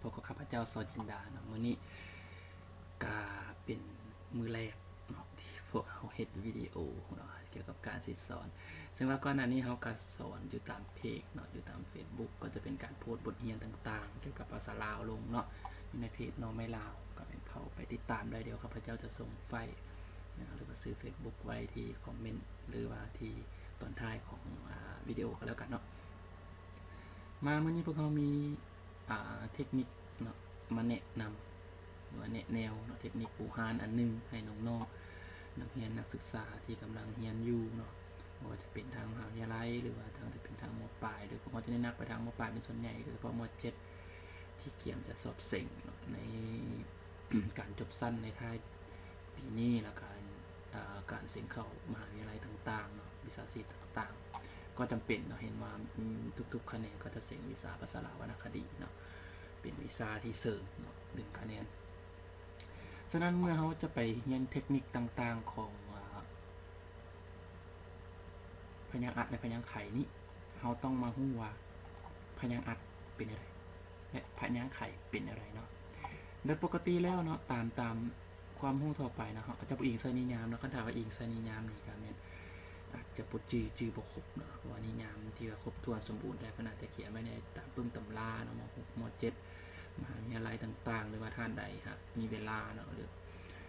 ພົບກັບຂ້າພະເຈົ້າ ຊໍ ຈິນດາເນາະ. ມື້ນີ້ກະເປັນມື້ແລກເນາະ ທີ່ພວກເຮົາເຮັດວິດີໂອເນາະ ກ່ຽວກັບການສິດສອນ. ເຊິ່ງວ່າກ່ອນໜ້ານີ້ເຮົາກະສອນຢູ່ຕາມເພຈເນາະ ຢູ່ຕາມເຟສບຸກ ກໍຈະເປັນການໂພສບົດຮຽນຕ່າງໆ ກ່ຽວກັບພາສາລາວລົງເນາະ ຢູ່ໃນເພຈນ້ອງໄມ້ລາວ ກໍແມ່ນເຂົ້າໄປຕິດຕາມໄດ້. ດຽວຂ້າພະເຈົ້າຈະສົ່ງໄຟລ໌ ນະ ຫຼືວ່າຊື່ເຟສບຸກໄວ້ທີ່ຄອມເມັນ ຫຼືວ່າທີ່ຕອນທ້າຍຂອງ ອາ ວິດີໂອກໍແລ້ວກັນເນາະ. ມາມື້ນີ້ພວກເຮົາມີ ອາ ເທັກນິກເນາະ ມາແນະນຳ ຫຼືວ່າແນະແນວເນາະ ເທັກນິກປູຮານອັນໜຶ່ງໃຫ້ນ້ອງໆ ນັກຮຽນນັກສຶກສາທີ່ກຳລັງຮຽນຢູ່ເນາະ ບໍ່ວ່າຈະເປັນທາງມະຫາວິທະຍາໄລ ຫຼືວ່າທາງ ຈະເປັນທາງ ມ.ປາຍ ຫຼືພວກເຮົາຈະໄດ້ໜັກໄປທາງ ມ.ປາຍ ເປັນສ່ວນໃຫຍ່ ໂດຍສະເພາະ ມ.ເຈັດ ທີ່ກຽມຈະສອບເສັງເນາະ ໃນການຈົບຊັ້ນໃນທ້າຍປີນີ້ ແລ້ວກະ ອາ ການເສັງເຂົ້າມະຫາວິທະຍາໄລຕ່າງໆເນາະ ວິຊາຊີບຕ່າງໆ ກໍຈຳເປັນເນາະ. ເຫັນວ່າ ອືມ ທຸກໆຂະແໜງກໍຈະເສັງວິຊາພາສາລາວວັນນະຄະດີເນາະ ເປັນວິຊາທີ່ເສີມເນາະ ດຶງຄະແນນ. ສະນັ້ນເມື່ອເຮົາຈະໄປຮຽນເທັກນິກຕ່າງໆຂອງ ອາ ພະຍາງອັດ ແລະ ພະຍາງໄຂນີ້ ເຮົາຕ້ອງມາຮູ້ວ່າພະຍາງອັດເປັນແນວໃດ ແລະ ພະຍາງໄຂເປັນແນວໃດເນາະ. ໂດຍປົກກະຕິແລ້ວເນາະ ຕາມ ຕາມຄວາມຮູ້ທົ່ວໄປເນາະ ເຮົາອາດຈະບໍ່ອີງໃສ່ນິຍາມເນາະ. ຄັນຖ້າວ່າອີງໃສ່ນິຍາມນີ້ກະແມ່ນອາດຈະບໍ່ຈື່ ຈື່ບໍ່ຄົບເນາະ ເພາະວ່ານິຍາມທີ່ວ່າຄົບຖ້ວນສົມບູນແທ້ ເພິ່ນອາດຈະຂຽນໄວ້ໃນຕາມປຶ້ມຕຳລາເນາະ ມໍຫົກ ມໍເຈັດ ມະຫາວິທະຍາໄລຕ່າງໆ ຫຼືວ່າທ່ານໃດຫາກມີເວລາເນາະ ຫຼື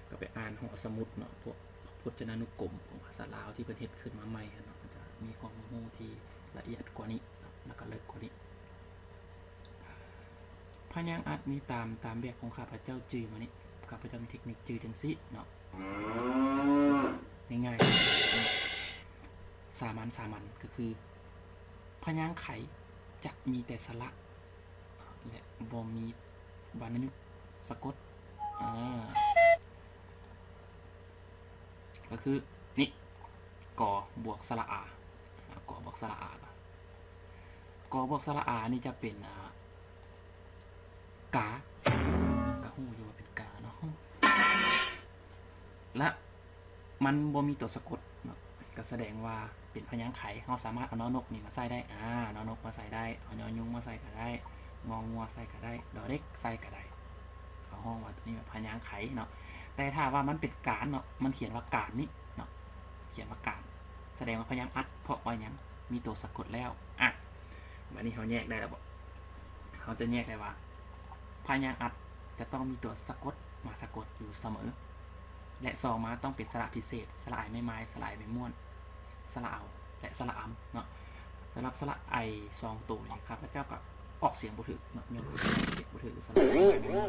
ກໍໄປອ່ານຫໍສະໝຸດເນາະ ພວກ ພະພົດຈະນານຸກົມຂອງພາສາລາວທີ່ເພິ່ນເຮັດຂຶ້ນມາໃໝ່ຫັ້ນເນາະ ມັນຈະມີຄວາມຮູ້ທີ່ລະອຽດກວ່ານີ້ເນາະ ແລ້ວກໍເລິກກວ່ານີ້. ພະຍາງອັດນີ້ຕາມ ຕາມແບບຂອງຂ້າພະເຈົ້າຈື່ມານີ້ ຂ້າພະເຈົ້າມີເທັກນິກຈື່ຈັ່ງຊີ້ເນາະ ງ່າຍໆ ສາມັນ ສາມັນ ກໍຄືພະຍາງໄຂຈະມີແຕ່ສະຫຼະ ແລະ ບໍ່ມີວັນນະຍຸດສະກົດ ອາ ກໍຄືນີ້ ກ ບວກສະຫຼະ ອາ ອາ ກ ບວກສະຫຼະ ອາ ກ ບວກສະຫຼະ ອາ ນີ້ຈະເປັນ ອາ ກາ ກໍຮູ້ຢູ່ວ່າເປັນກາເນາະ ແລະ ມັນບໍ່ມີຕົວສະກົດເນາະ ກໍສະແດງວ່າເປັນພະຍາງໄຂ. ເຮົາສາມາດເອົາ ນ ນົກ ນີ້ມາໃສ່ໄດ້ ອາ ນ ນົກ ມາໃສ່ໄດ້ ເອົາ ຍ ຍຸງ ມາໃສ່ກໍໄດ້ ງ ງົວ ໃສ່ກໍໄດ້ ດ ເດັກ ໃສ່ກໍໄດ້ ເຮົາຮ້ອງວ່າໂຕນີ້ວ່າພະຍາງໄຂເນາະ. ແຕ່ຖ້າວ່າມັນເປັນການເນາະ ມັນຂຽນວ່າການນີ້ເນາະ ຂຽນວ່າການ ສະແດງວ່າພະຍາງອັດ ເພາະວ່າຫຍັງ? ມີຕົວສະກົດແລ້ວ. ອະ ບາດນີ້ເຮົາແຍກໄດ້ແລ້ວບໍ່? ເຮົາຈະແຍກໄດ້ວ່າ ພະຍາງອັດຈະຕ້ອງມີຕົວສະກົດມາສະກົດຢູ່ສະເໝີ ແລະ ສອງມາຕ້ອງເປັນສະຫຼະພິເສດ, ສະຫຼະໄອໄມ້ໄມ້, ສະຫຼະໄອໄມ້ມ້ວນ, ສະຫຼະເອົາ ແລະ ສະຫຼະອຳເນາະ. ສຳລັບສະຫຼະໄອສອງໂຕນີ້ ຂ້າພະເຈົ້າກໍອອກສຽງບໍ່ຖືກເນາະ, ຍ້ອນວ່າອອກສຽງບໍ່ຖືກ ສະຫຼະໄອໄມ້ໄມ້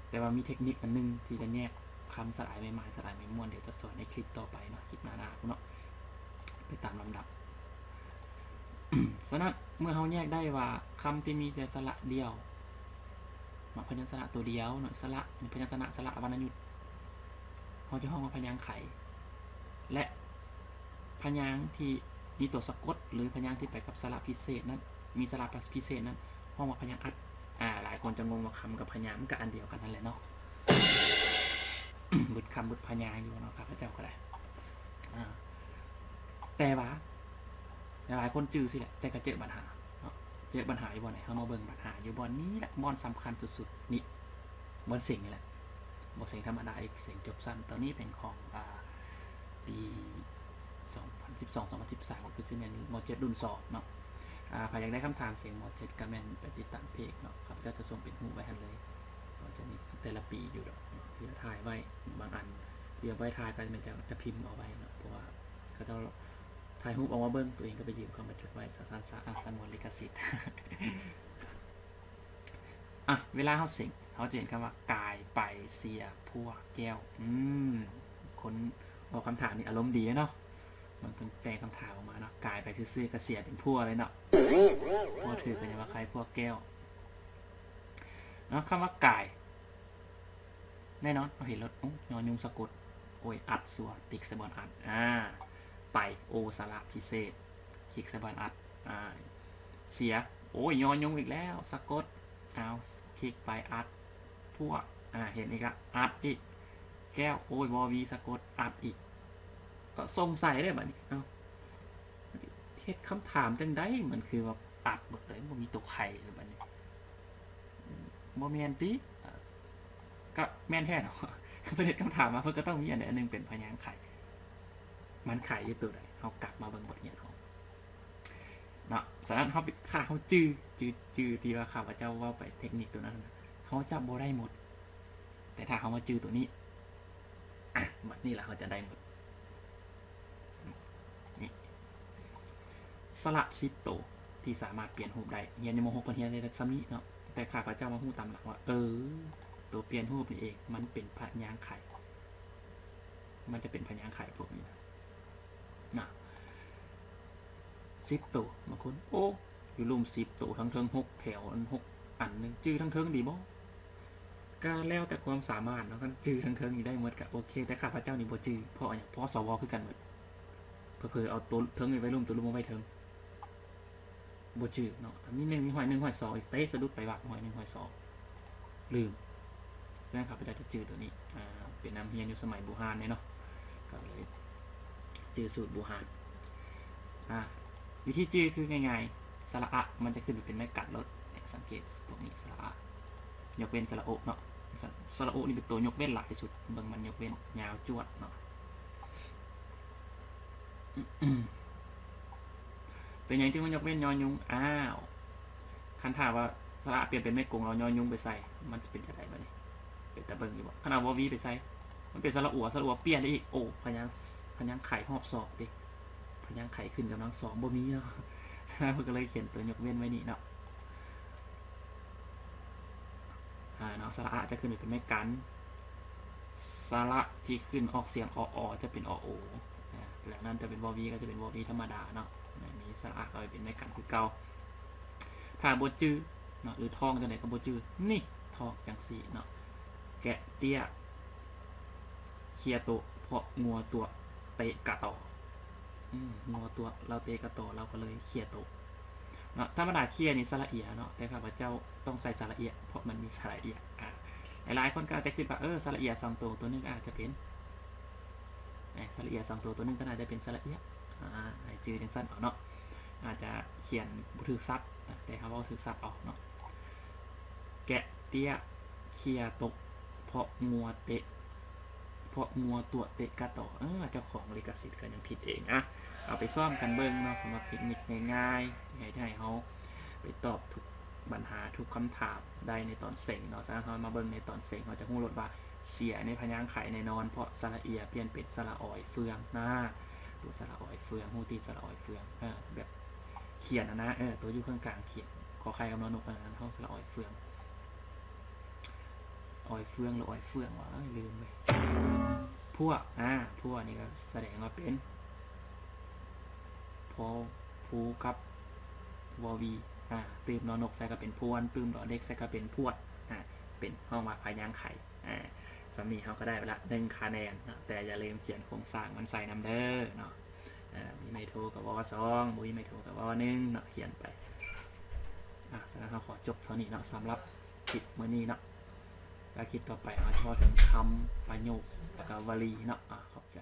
ແຕ່ວ່າມີເທັກນິກອັນໜຶ່ງທີ່ຈະແຍກຄຳສະຫຼະໄອໄມ້ໄມ້ ສະຫຼະໄອໄມ້ມ້ວນ ດຽວຈະສອນໃນຄລິບຕໍ່ໄປເນາະ, ຄລິບໜ້າໆພຸ້ນເນາະ, ໄປຕາມລຳດັບ. ສະນັ້ນ ເມື່ອເຮົາແຍກໄດ້ວ່າຄຳທີ່ມີແຕ່ສະຫຼະດຽວ ເນາະ ພະຍັນຊະນະໂຕດຽວເນາະ, ສະຫຼະ ພະຍັນຊະນະ ສະຫຼະວັນນະຍຸດ ເຮົາຈະຮ້ອງວ່າພະຍາງໄຂ ແລະ ພະຍາງທີ່ມີຕົວສະກົດ ຫຼື ພະຍາງທີ່ໄປກັບສະຫຼະພິເສດນັ້ນ ມີສະຫຼະພິເສດນັ້ນ ຮ້ອງວ່າພະຍາງອັດ. ອາ ຫຼາຍຄົນຈະງົງວ່າຄຳກັບພະຍາງມັນກະອັນດຽວກັນຫັ້ນແຫຼະເນາະ, ບຶດຄຳບຶດພະຍາງຢູ່ເນາະ ຂ້າພະເຈົ້າກໍໄດ້. ອາ ແຕ່ວ່າຫຼາຍໆຄົນຈື່ຊີ້ແຫຼະ ແຕ່ກໍເຈີບັນຫາເນາະ. ເຈີບັນຫາຢູ່ບ່ອນໃດ? ເຮົາມາເບິ່ງບັນຫາຢູ່ບ່ອນນີ້ແຫຼະ, ບ່ອນສຳຄັນສຸດໆນີ້ ບ່ອນເສັງນີ້ແຫຼະ, ບໍ່ເສັງທຳມະດາອີກ, ເສັງຈົບຊັ້ນ. ໂຕນີ້ເປັນຂອງ ອາ ປີສອງພັນສິບສອງ ສອງພັນສິບສາມ ກໍຄືຊິແມ່ນ ມໍເຈັດ ລຸ້ນສອງເນາະ. ອາ ໃຜຢາກໄດ້ຄຳຖາມເສັງ ມໍເຈັດ ກໍແມ່ນໄປຕິດຕາມເພຈເນາະ, ຂ້າພະເຈົ້າຈະສົ່ງເປັນຮູບໄວ້ຫັ້ນເລີຍ. ກໍຈະມີແຕ່ລະປີຢູ່ດອກເນາະ ທີ່ວ່າຖ່າຍໄວ້, ບາງອັນທີ່ວ່າບໍ່ໄດ້ຖ່າຍກໍແມ່ນຈະ ຈະພິມເອົາໄວ້ເນາະ, ເພາະວ່າເຂົາເຈົ້າຖ່າຍຮູບອອກມາເບິ່ງ, ໂຕເອງກໍໄປຢືມເຂົາມາຈົດໄວ້ ຊັ້ນໆຊະ. ອາ ສະຫງວນລິຂະສິດ. ອະ ເວລາເຮົາເສັງ ເຮົາຈະເຫັນຄຳວ່າ ກາຍ ໄປ ເສຍ ພວກ ແກ້ວ. ອືມ ຄົນອອກຄຳຖາມນີ້ອາລົມດີເດ້ເນາະ, ມັນເພິ່ນແຕ່ງຄຳຖາມອອກມາເນາະ, ກາຍໄປຊື່ໆກໍເສຍເປັນພວກເລີຍເນາະ, ພວກຖືກກໍຍັງວ່າໃຄພວກແກ້ວເນາະ. ຄຳວ່າກາຍ ແນ່ນອນ ເຮົາເຫັນໂລດ ໂອ້ ຍອຍຸງສະກົດ ໂອ້ຍ ອັດ ສັວ ຕິກໃສ່ບ່ອນອັດ. ອາ ໄປ ໂອ ສະຫຼະພິເສດ ຄລິກໃສ່ບ່ອນອັດ. ອາ ເສຍ ໂອ້ຍ ຍອຍຸງອີກແລ້ວ ສະກົດ ເອົາ ຄລິກໄປ ອັດ ພວກ ອາ ເຫັນອີກລະ ອັດອີກ ແກ້ວ ໂອ້ຍ ວໍວີ ສະກົດ ອັດອີກ. ກໍສົງໄສເດ້ບາດນີ້ ເອົ້າ ເຮັດຄຳຖາມຈັ່ງໃດ ມັນຄືວ່າອັດເບິດເລີຍ ບໍ່ມີໂຕໄຄເລີຍບາດນີ້. ອືມ ບໍ່ແມ່ນຕິ? ເອີ ກໍແມ່ນແທ້ເນາະ ເພິ່ນເຮັດຄຳຖາມມາ ເພິ່ນກໍຕ້ອງມີອັນໃດອັນໜຶ່ງເປັນພະຍາງໄຂ. ມັນໄຂຢູ່ໂຕໃດ? ເຮົາກັບມາເບິ່ງບົດຮຽນເຮົາເນາະ. ສະນັ້ນເຮົາໄປ ຖ້າເຮົາຈື່ ຈື່ ຈື່ທີ່ວ່າຂ້າພະເຈົ້າເວົ້າໄປເທັກນິກໂຕນັ້ນນະ ເຮົາຈະບໍ່ໄດ້ໝົດ. ແຕ່ຖ້າເຮົາມາຈື່ໂຕນີ້ ອາ ບັດນີ້ລະເຮົາຈະໄດ້ໝົດ. ນີ້ ສະຫຼະສິບໂຕທີ່ສາມາດປ່ຽນຮູບໄດ້. ຮຽນຢູ່ ມໍຫົກ ເພິ່ນຮຽນໄດ້ສ່ຳນີ້ເນາະ ແຕ່ຂ້າພະເຈົ້າມາຮູ້ຕາມຫຼັງວ່າ ເອີ ໂຕປ່ຽນຮູບນີ້ເອງ ມັນເປັນພະຍາງໄຂ ມັນຈະເປັນພະຍາງໄຂພວກນີ້ນະ ນະ ສິບໂຕ. ບາງຄົນ ໂອ້ ຢູ່ລຸ່ມສິບໂຕ ທັງເທິງຫົກແຖວ ອັນຫົກອັນໜຶ່ງ ຈື່ທັງເທິງດີບໍ່? ກໍແລ້ວແຕ່ຄວາມສາມາດເນາະ ຄັນຈື່ເທິງໆນີ້ໄດ້ໝົດກໍໂອເຄ ແຕ່ຂ້າພະເຈົ້ານີ້ບໍ່ຈື່ ເພາະຫຍັງ? ເພາະ ສວ ຄືກັນໝົດ ເຜີໆເອົາໂຕເທິງນີ້ໄວ້ລຸ່ມ ໂຕລຸ່ມເອົາໄວ້ເທິງ ບໍ່ຈື່ເນາະ ມີໜຶ່ງ ມີຮ້ອຍໜຶ່ງ ຮ້ອຍສອງ ອີກເຕະສະດຸດໄປວັບ ຮ້ອຍໜຶ່ງ ຮ້ອຍສອງ ລືມ. ສະນັ້ນຂ້າພະເຈົ້າຈະຈື່ໂຕນີ້ ອາ ເປັນນຳຮຽນຢູ່ສະໄໝບູຮານເດ້ເນາະ ກໍເລີຍຈື່ສູດບູຮານ. ອາ ວິທີຈື່ຄືງ່າຍໆ ສະຫຼະອະມັນຈະຂຶ້ນໄປເປັນໄມ້ກັນໂລດ ສັງເກດພວກນີ້ ສະຫຼະອະ ຍົກເວັ້ນສະຫຼະໂອະເນາະ ສະ ສະຫຼະໂອະນີ້ເປັນໂຕຍົກເວັ້ນຫຼາຍທີ່ສຸດ ເບິ່ງມັນຍົກເວັ້ນຍາວຈວດເນາະ. ເປັນຫຍັງຈຶ່ງມາຍົກເວັ້ນ ຍໍຍຸງ? ອ້າວ ຄັນຖ້າວ່າສະຫຼະອະປ່ຽນເປັນໄມ້ກົງ ເອົາ ຍໍຍຸງ ໄປໃສ່ ມັນຈະເປັນຈັ່ງໃດບາດນີ້? ເປັນຕາເບິ່ງຢູ່ບໍ່? ຄັນເອົາ ວໍວີ ໄປໃສ່ ມັນເປັນສະຫຼະອົວ ສະຫຼະອົວປ່ຽນໄດ້ອີກ. ໂອ້ ພະຍາງ ພະຍາງໄຂຮອບສອງເດ້ ພະຍາງໄຂຂຶ້ນກຳລັງສອງບໍ່ມີເນາະ ສະນັ້ນເພິ່ນກໍເລີຍຂຽນຕົວຍົກເວັ້ນໄວ້ນີ້ເນາະ. ອາ ເນາະ ສະຫຼະອະຈະຂຶ້ນໄປເປັນໄມ້ກັນ ສະຫຼະທີ່ຂຶ້ນອອກສຽງ ອ ອ ຈະເປັນ ອ ໂອ ອາ ຫຼັງນັ້ນຈະເປັນ ວໍວີ ກໍຈະເປັນ ວໍວີ ທຳມະດາເນາະ ມີສະຫຼະອະເຂົ້າໄປເປັນໄມ້ກັນຄືເກົ່າ. ຖ້າບໍ່ຈື່ເນາະ ຫຼືທ່ອງຈັ່ງໃດກໍບໍ່ຈື່ ນີ້ ທ່ອງຈັ່ງຊີ້ເນາະ ແກະເຕ້ຍ ເຄຍໂຕະ ເພາະງົວຕົວະເຕະກະຕໍ. ອືມ ງົວຕົວະລາວເຕະກະຕໍ ລາວກໍເລີຍເຄຍໂຕະເນາະ. ທຳມະດາເຄຍນີ້ສະຫຼະເອຍເນາະ ແຕ່ຂ້າພະເຈົ້າຕ້ອງໃສ່ສະຫຼະເອຍ ເພາະມັນມີສະຫຼະເອຍ. ອາ ຫຼາຍໆຄົນກໍອາດຈະຄິດວ່າ ເອີ ສະຫຼະເອຍສອງໂຕ ໂຕໜຶ່ງອາດຈະເປັນ ສະຫຼະເອຍສອງໂຕ ໂຕໜຶ່ງກໍໜ້າຈະເປັນສະຫຼະເອຍ. ອາ ໃຫ້ຈື່ຈັ່ງຊັ້ນເອົາເນາະ ອາດຈະຂຽນບໍ່ຖືກສັບ ແຕ່ເຮົາເວົ້າຖືກສັບເອົາເນາະ. ແກະເຕ້ຍ ເຄຍໂຕະ ເພາະງົວເຕະ ເພາະງົວຕົວະເຕະກະຕໍ. ເອີ ເຈົ້າຂອງລິຂະສິດກໍຍັງຜິດເອງ. ອະ ເອົາໄປຊ້ອມກັນເບິ່ງເນາະ ສຳລັບເທັກນິກງ່າຍໆ ທີ່ໃຫ້ ທີ່ໃຫ້ເຮົາໄປຕອບທຸກບັນຫາ ທຸກຄຳຖາມໄດ້ໃນຕອນເສັງເນາະ. ສະນັ້ນເຮົາມາເບິ່ງໃນຕອນເສັງ ເຮົາຈະຮູ້ໂລດວ່າ ເສຍໃນພະຍາງໄຂແນ່ນອນ ເພາະສະຫຼະເອຍປ່ຽນເປັນສະຫຼະອອຍເຟືອງນາ. ຕົວສະຫຼະອອຍເຟືອງ ຮູ້ຕິ ສະຫຼະອອຍເຟືອງ ເອີ ແບບຂຽນຫັ້ນນະ ເອີ ຕົວຢູ່ເຄິ່ງກາງຂຽນ ຂໍໄຂ່ກັບ ນ ນົກ ອັນນັ້ນ ເຮົາສະຫຼະອອຍເຟືອງ ອອຍເຟືອງ ຫຼື ອອຍເຟືອງວະ ເອີຍ ລືມເວີຍ. ພວກ ອາ ພວກນີ້ກໍສະແດງວ່າເປັນ ພໍ ພູກັບ ວໍວີ ອາ ຕື່ມ ນ ນົກ ໃສ່ກໍເປັນພວນ ຕື່ມ ດອເດັກ ໃສ່ກໍເປັນພວດ ອາ ເປັນ ຮ້ອງວ່າພະຍາງໄຂ. ອາ ສ່ຳນີ້ເຮົາກໍໄດ້ໄປລະໜຶ່ງຄະແນນເນາະ ແຕ່ຢ່າລືມຂຽນໂຄງສ້າງມັນໃສ່ນຳເດີເນາະ. ເອີ ມີໄມ້ໂທກໍ ວ ສອງ ບໍ່ມີໄມ້ໂທກໍ ວ ໜຶ່ງເນາະ ຂຽນໄປ. ອາ ສະນັ້ນເຮົາຂໍຈົບເທົ່ານີ້ເນາະ ສຳລັບຄລິບມື້ນີ້ເນາະ ແລ້ວຄລິບຕໍ່ໄປເຮົາຈະເວົ້າເຖິງຄຳ ປະໂຫຍກ ແລ້ວກໍວະລີເນາະ. ອາ ຂອບໃຈ.